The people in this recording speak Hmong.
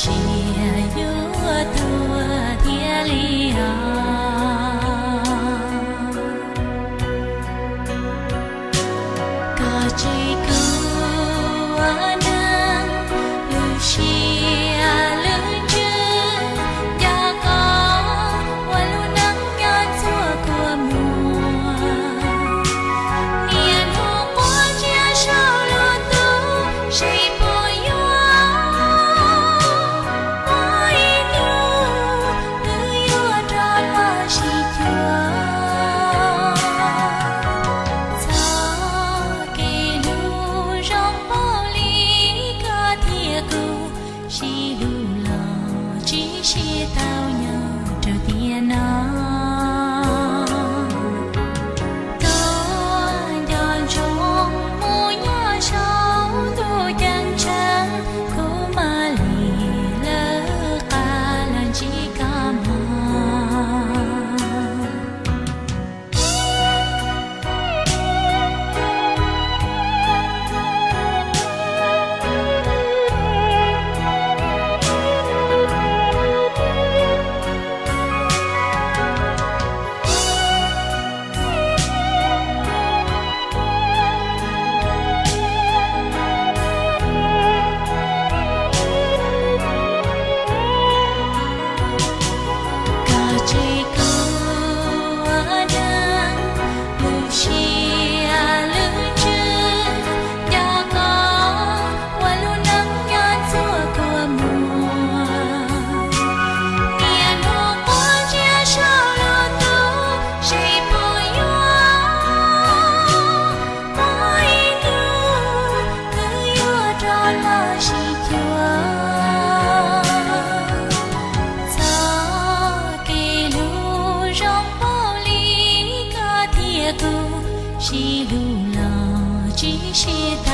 Tsiaj yuav tuag thiaj li os. Koj tsis kub ua neeg, lub siab lub ntsws, nco koj ua lub neej nyob txhua kua muag. Niaj hnub quav ntsej saum lub ntuj, seb puas yuav muaj ib hnub wb yuav rov los sib cuag. Txoj kev hlub zoo npaum li koj thiab kuv, sib hlub los tsis sib tau nyob rau tiam no. Tuaj nco ntsoov mus nyob saum ntuj ceeb tsheej, kuv mam li lawv qab los ntsib koj mog. Koj tsis kub ua neeg, lub siab lub ntsws, nco koj ua lub neej nyob txhua kua muag. Niaj hnub quav ntsej saum lub ntuj, seb puas yuav muaj ib hnub wb yuav rov los sib cuag. Txoj kev hlub zoo npaum li koj thiab kuv, sib hlub los tsis sib